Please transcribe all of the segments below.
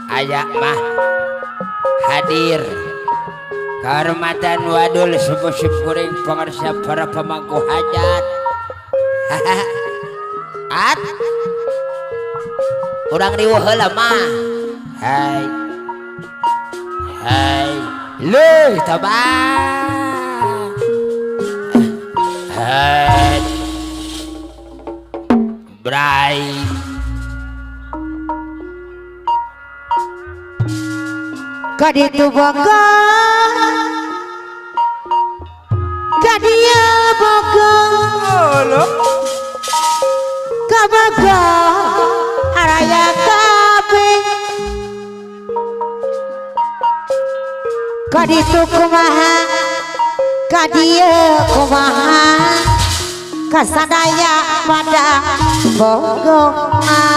Aya mah hadir. Kehormatan wadul sepuh kuring pangarsa para pemangku hajat. At urang riweuh heula mah. Hai. Hai. Leuh tabah. Hai. Bray. Kaditu boga kadia boga kabaga araya kabeh kaditu kumaha kadia kumaha kasadaya pada bogona.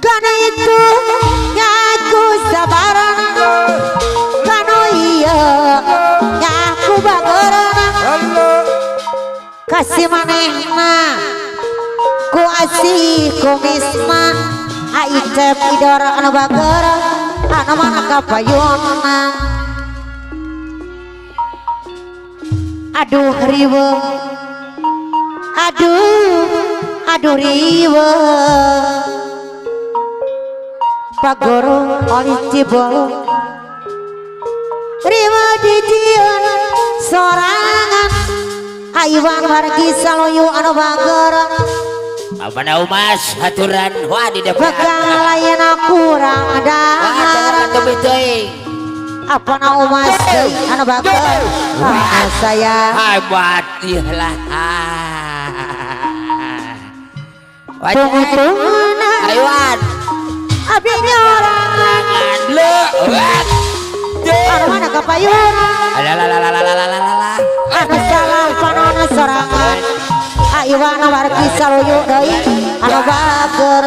Karena itu ngaku sabaran, karena iya ngaku bageran, kasih manehna ku asih ku misma, aicep idor anu bager, anu mana kapayunna. Aduh riweuh, aduh aduh riweuh. Pagoro oleh cibol riweuh dijieun sorangan Aiwan wargi saloyu anu bager. Apa na umas haturan wah di depan begang lain kurang dahar. Apa na umas deui anu bager saya hebat lah. Tunggu-tunggu Aiwan abi nyorangan anu mana kapayunan anu salah panona sorangan Aiwan wargi saluyu deui anu bager.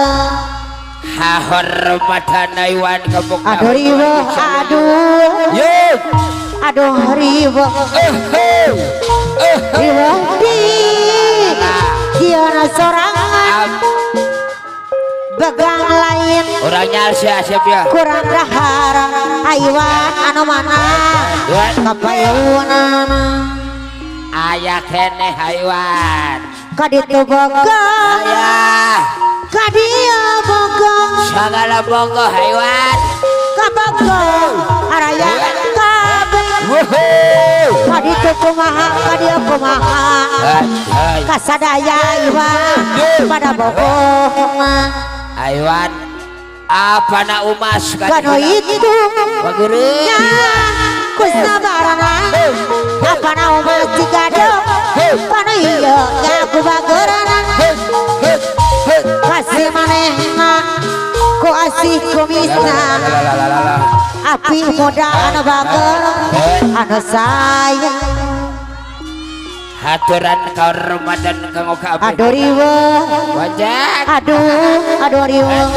Hahormatan Aiwan kebuk. Aduh riweuh aduh aduh riweuh riweuh di dieuna sorangan begang lain orangnya siap ya kurang dahar Aiwan anu mana kapayunan aya keneh Aiwan kaditu boga aya kadieu boga sagala boga Aiwan kaboga araya kabeh kaditu kumaha kadieu kumaha kasadaya Aiwan pada boga Aiwan apa na umas kano itu baguru ku sabarana apa na umas jigado kano iya ngaku bagerana kasih manehna ku asih kumisna api muda anu bager anu sayang haturan kahormatan kanggo kabeh. Aduh riweuh wajak aduh aduh riweuh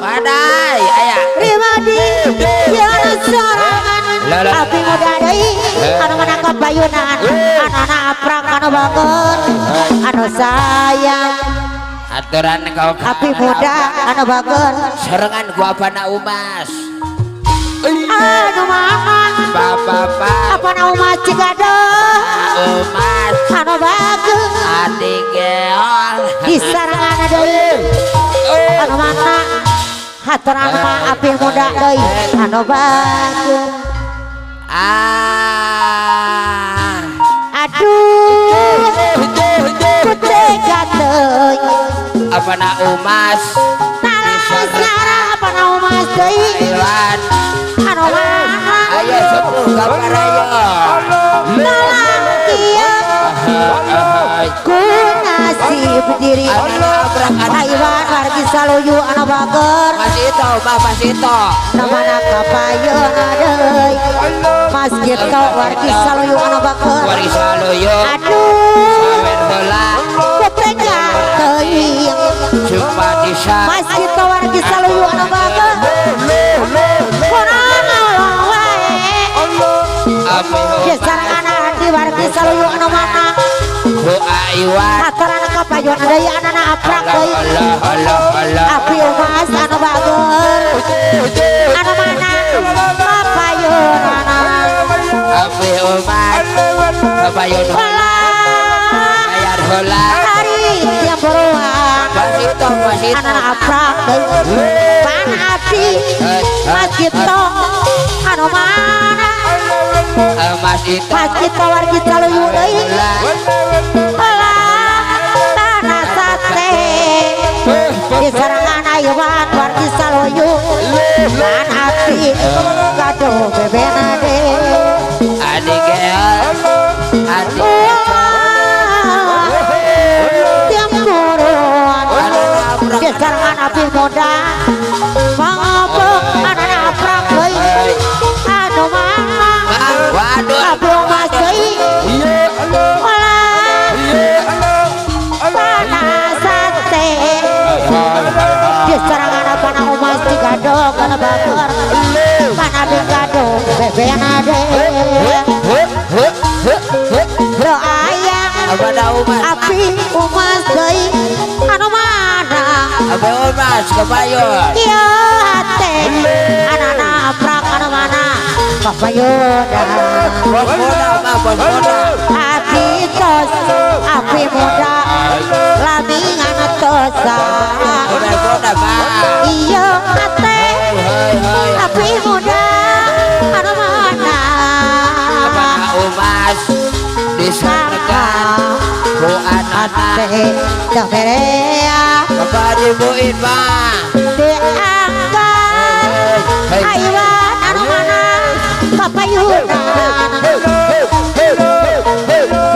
wadai aya riweuh di dieuna sorangan api muda deui anu mana kapayunan anana aprang anu bager anu sayang haturan kau api muda anu bager sorangan ku apana umas anu mana bapak apa na umas cigado umas anu bager adi geol di sarangan deui anu mana haturan mah api muda deui anu bager. Ah aduh ku tega teuing apa na umas salah apa na umas deui anu mana ayo sepuh kabar ayo ku nasib diri Aiwan wargi saluyu anu bager Mas Ito mah Mas Ito namana kapayun deui Mas Gito wargi saluyu anu bager wargi saluyu aduh sawer heula ku tega teuing Supadisa Mas Gito wargi saluyu anu bager kurang wae Api sarangan adi wargi saluyu anu mana ku Aiwan haturan Haturan kapayun deui anana aprak deui. Api umas anu bager. Anu mana kapayunana. Api umas kapayun. Bayar heula. Ari tiang buruan. Masito masito. Anana aprak deui. Pan api Mas Gito anu mana? Mas Ito. Mas Gito wargi saluyu deui. Heula tanah sate. Di sarangan ayuan wargi saluyu. Pan api gaduh bebena deui. Adik geol. Adik. Tiang buruan. Di sarangan api muda. Mangapok anana aprak deui. Anu mana? Waduh. Api umas deui. Olah tanah sate. Di sarangan apa umas digadog kana bager. Pana digadog bebena deui. Lo ayang api umas deui anu mana? Api umas kapayun. Ieu hate anana aprak anu mana? Kapayun. Bos muda mah bos muda. Api tos api muda lami ngan tosa. Bos muda mah. Ieu hate api muda anu mana? Apa umas diserahkan ku anana Ate teu berea Bapak dibuin mah diangkat aiwan anu mana papayunan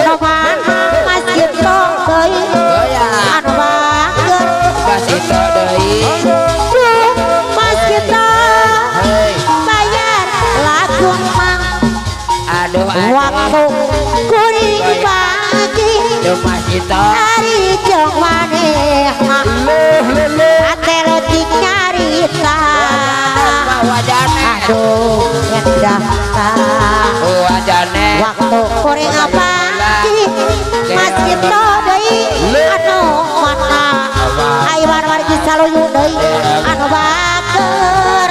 nu mana Mas Gito deui anu bager Mas Ito deui duh Mas Gito bayar lagu mang aduh waktu kuring pagi aduh Mas Ito ari jeung manehna ate leutik nyarita aduh endah wajane waktu kuring pagi Mas Gito deui anu mana aiwan wargi saluyu deui anu bager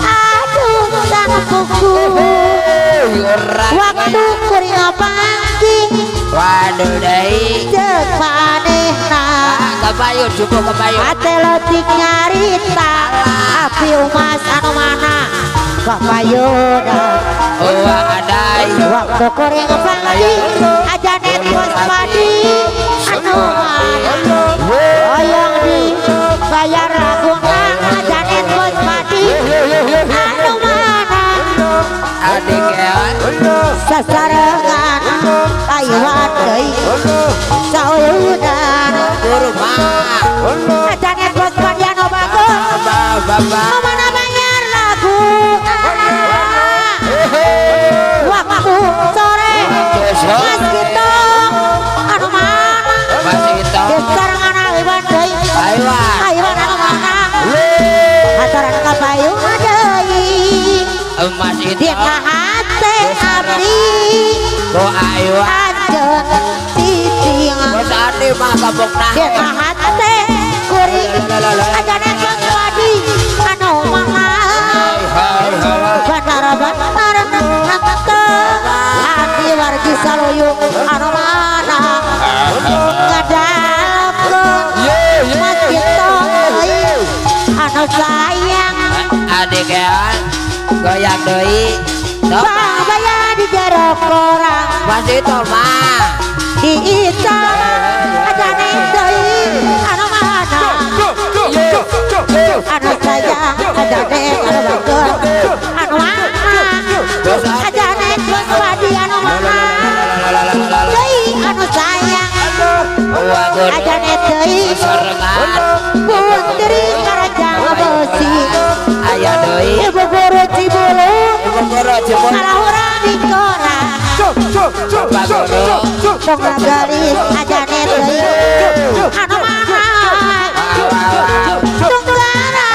aduh dan puku waktu kuring pagi waduh deui jeung manehna kapayun cukup kapayun ate leutik nyarita api umas anu mana kapayun oh adai waktu kuring pagi ajanet bos padi anu mana hoyong dibayar laguna ajanet bos padi anu mana adik geol sasarengan ayuan deui sauyunan guru mah ajanet bos padi anu bagus bapak nu mana bayar lagu waktu sore Mas Gito anu mana Mas Ito disarengan ayuan deui ayuan anu mana haturan kapayun deui Mas Ito dina hate abdi ku ayuan anjeun cicing bos adi mah kabokna dina hate kuring ajane bos padi anu mana benar-benar henteu hati wargi saluyu anu mana ngadalkeun Mas Gito deui anu sayang adik geol goyang deui babaya di jero korang Mas Ito mah diical ajane deui anu mana anu sayang ajane anu bager anu mana ajane bos padi anu mana deui anu sayang ajane deui putri karajang besi aya deui ibu guru Cibulu ibu guru Cibulu kalahurang di koran tong galis ajane deui anu mana tunggulara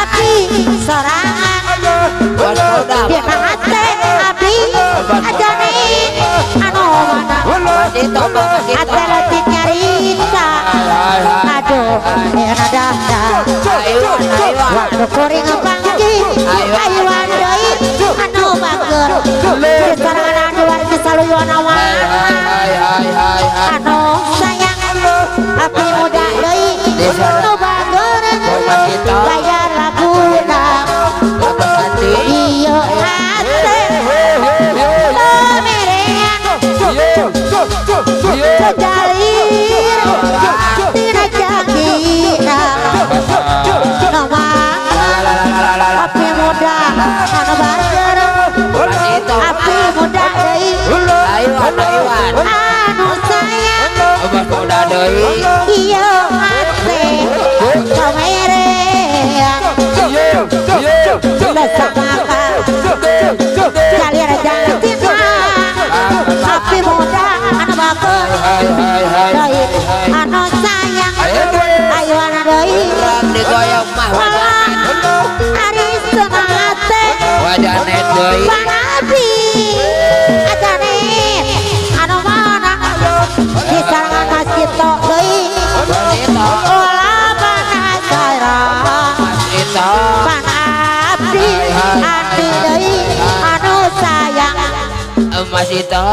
api sorangan dina hate abdi ajane anu mana ate Anu kuring panggih ayuan deui anu bager sarangan anu wargi saluyuan awana anu sayang api muda deui anu bager bayar laguna ieu hate pamerean jalir tina jagina api muda anu bager api muda deui anu sayang ieu hate pamerean bersama jalir jantina api muda anu bager deui anu sayang ayuan deui digoyong mah ari semangat teh wajanet deui panabi ajanet anu mana di sarangan Mas Ito deui olah panasara Mas Ito panabdi andi deui anu sayang Mas Ito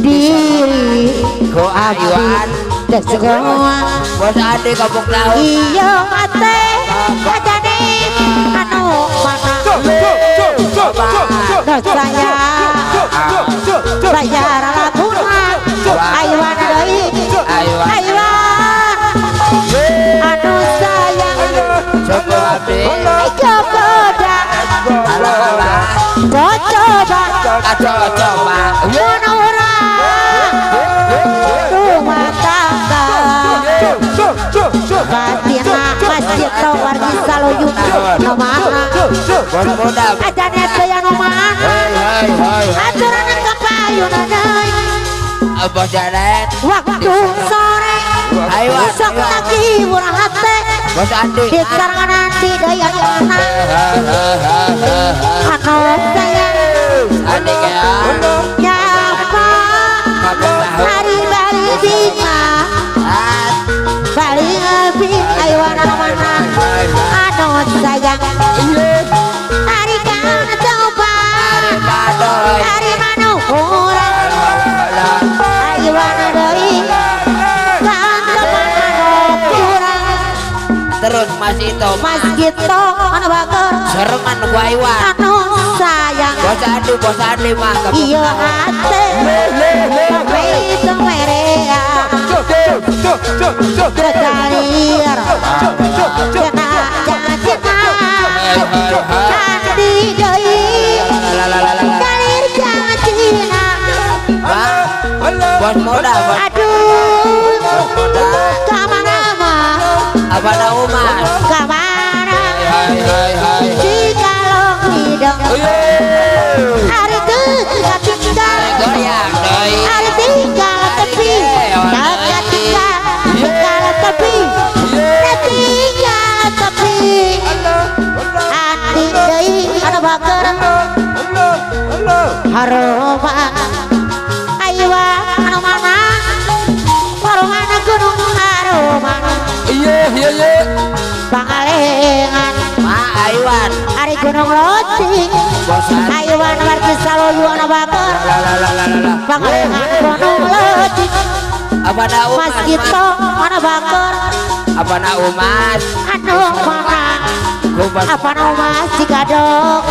diri go ayuan dek segoa bos ade kapok laut iya ate ajane anu mana no sayang bayar laguna ayuan deui ayuan anu sayang coba abdi coba coba coba mun urang rumah tangga batina masjid wargi saloyu nu mana ajane teh anu mana aturan kapayun deui Abah Janet waktu sore sok tagih murah hate Bos Andi di sarangan andi deui anu mana anu sayang Andi nyapa hari bali bima bali bing ayuan anu mana anu sayang hari kan coba hari manu urang ayuan deui kan anu kurang terus Mas Ito Mas Ito anu bager serengan ku ayuan anu sayang bos Andi mah iya hate sampai itu merea berkarir kena jantina andi deui kalir jantina bos muda aduh kamana mah abana umas kamana cikalong hidung hari tinggal tinggal hari tinggal tepi tinggal tinggal tepi tinggal tepi andi deui anu bager haroma aywa anu mana warungan gunung haroma iya pangalengan ma aywan ari gunung locing aywan wargi saloyu anu bager pangalengan gunung locing abana umas Mas Ito anu bager abana umas anu mana abana umas digadong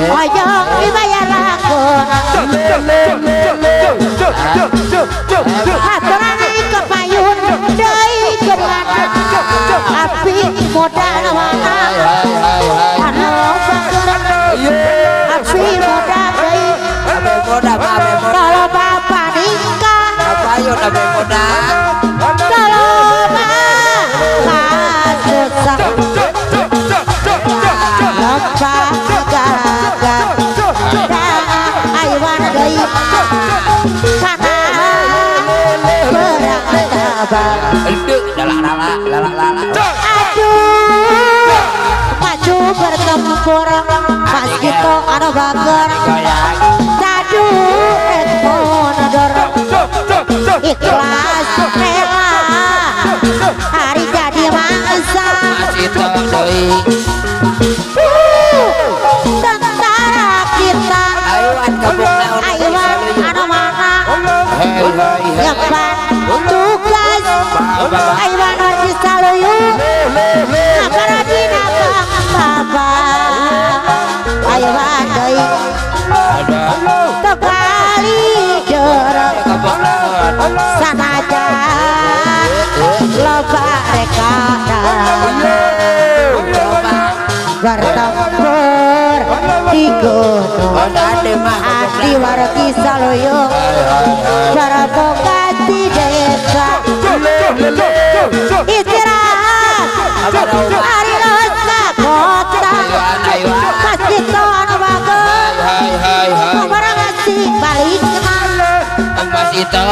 hoyong dibayar laguna aturan kepayun deui keduana api muda mana anu bager api muda deui kalau bapak nikah payun api muda kalau bapak susah lompat gagah ayuan deui kana perang tabah aduh maju bertempur Mas Gito anu bager sadu rek mundur ikhlas rela hari jadi mangsa Mas Ito deui Sanajan loba rekana bertempur di gunung adi wargi Saloyo bertugas di desa istirahat hari ke kota masjid anu bagus barang asing balik Mas itu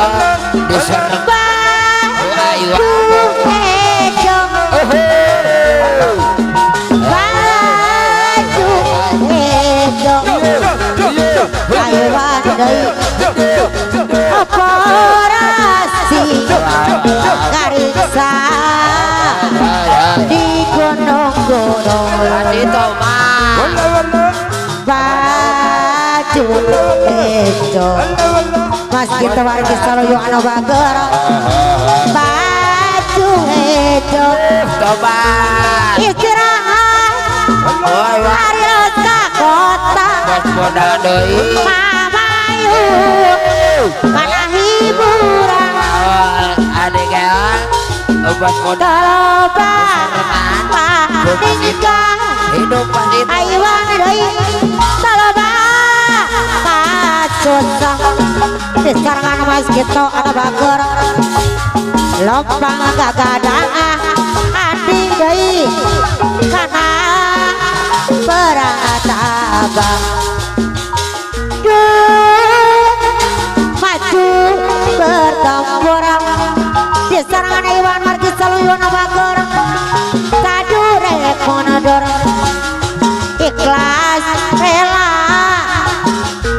diserang baju hejo baju hejo ayo deui operasi garisa di gunung-gunung baju hejo Mas kita wargi Saloyo anu bager baju hejo tobat istirahat hari ka kota mamayu kana hiburan adek taloba nikah hidup aywan deui taloba kasusah di sarangan Mas kita anu bager lompang gagadaan adi deui kana perataba maju bertempur di sarangan Iwan wargi Saloyo anu bager kadurek mundur ikhlas rela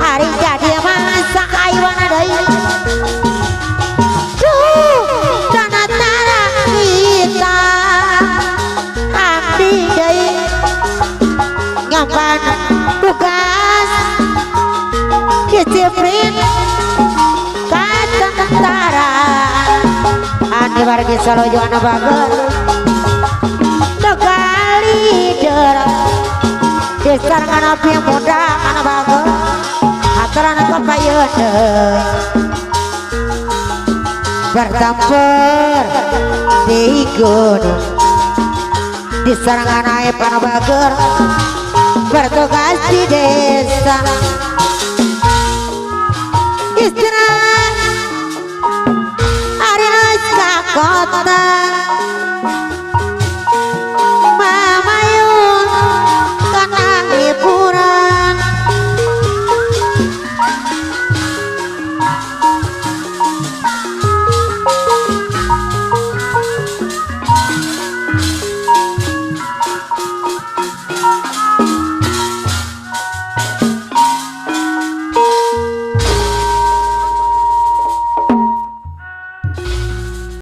hari jadi masa Iwan deui tanah kita abdi deui ngampan tugas disiplin katentara ane wargi Saloyo anu bager tegali derang disarangan api muda anu bager aturan kepayeun deui bertempur di gunung disarangan aep anu bager bertugas di desa istirahat hari ka kota